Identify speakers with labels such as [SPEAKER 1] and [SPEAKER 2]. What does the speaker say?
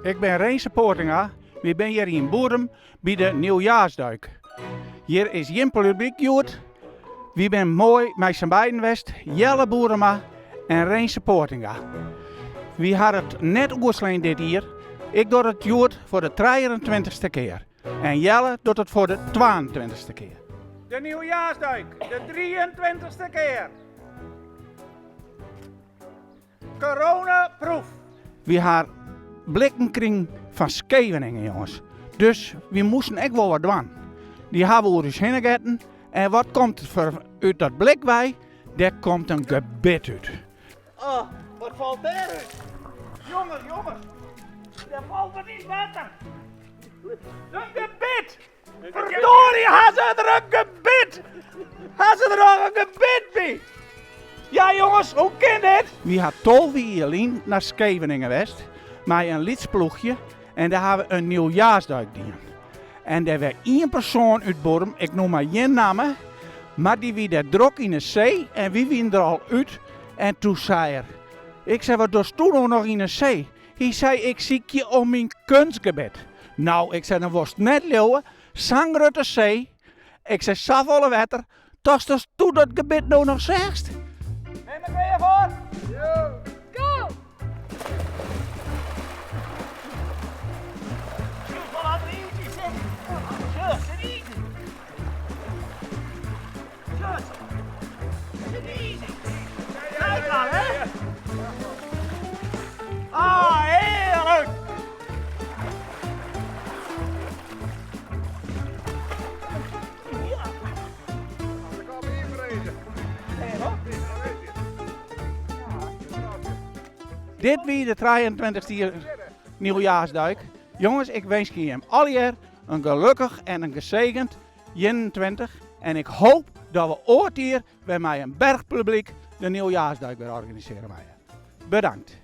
[SPEAKER 1] Ik bin Rinse Poortinga. Wy binne hjir yn Boerum by de Nieuwjaarsduik. Hjir is gjin publyk hjoed. Wy binne moai mei syn beiden west, Jelle Boerema en Rinse Poortinga. Wy ha it net oerslein dit jier. Ik doch it hjoed foar de trijeentweintichste kear en Jelle docht it foar de twaentweintichste kear. De Nieuwjaarsduik, de trijeentweintichste kear. Coronaproof. Wy ha blikken krigen fan Skeveningen, jonges. Dus wy moasten ek wol wat dwaan. Dy ha we oer ús hinne getten. En wat komt der foar út dat blik wei? Dêr komt in gebit út. Oh, wat falt dêr út? Jonges, jonges, dêr falt wat yn it wetter. In gebit! Verdorie, ha se der in gebit! Ha se der noch in gebit by? Ja jonges, hoe kin dit? Wy ha 12 jier lyn nei Skeveningen west mei in lyts ploechje en dêr ha we in nieuwjaarsduik dien. En dêr wie ien persoan út Boerum, ik noem mar gjin namme, mar dy wie dêr drok yn 'e see en wy wienen der al út en toen sei er, ik sei wat dochsto no noch yn 'e see? Hy sei, ik sykje om myn keunstgebit. Nou, ik sei, dan wolst net leauwe, sa'n grutte see, ik sei, safolle wetter, datsto dat gebit no noch seachst? Ben der klear foar?
[SPEAKER 2] Go!
[SPEAKER 1] Ah, hearlik! Dit wie de 23e nieuwjaarsduik. Jonges, ik winskje jim allegear in gelokkich en in gesegend 21 en ik hoop dat we oar jier wer mei in berch publyk de nieuwjaarsduik wer organisearje meie. Bedankt.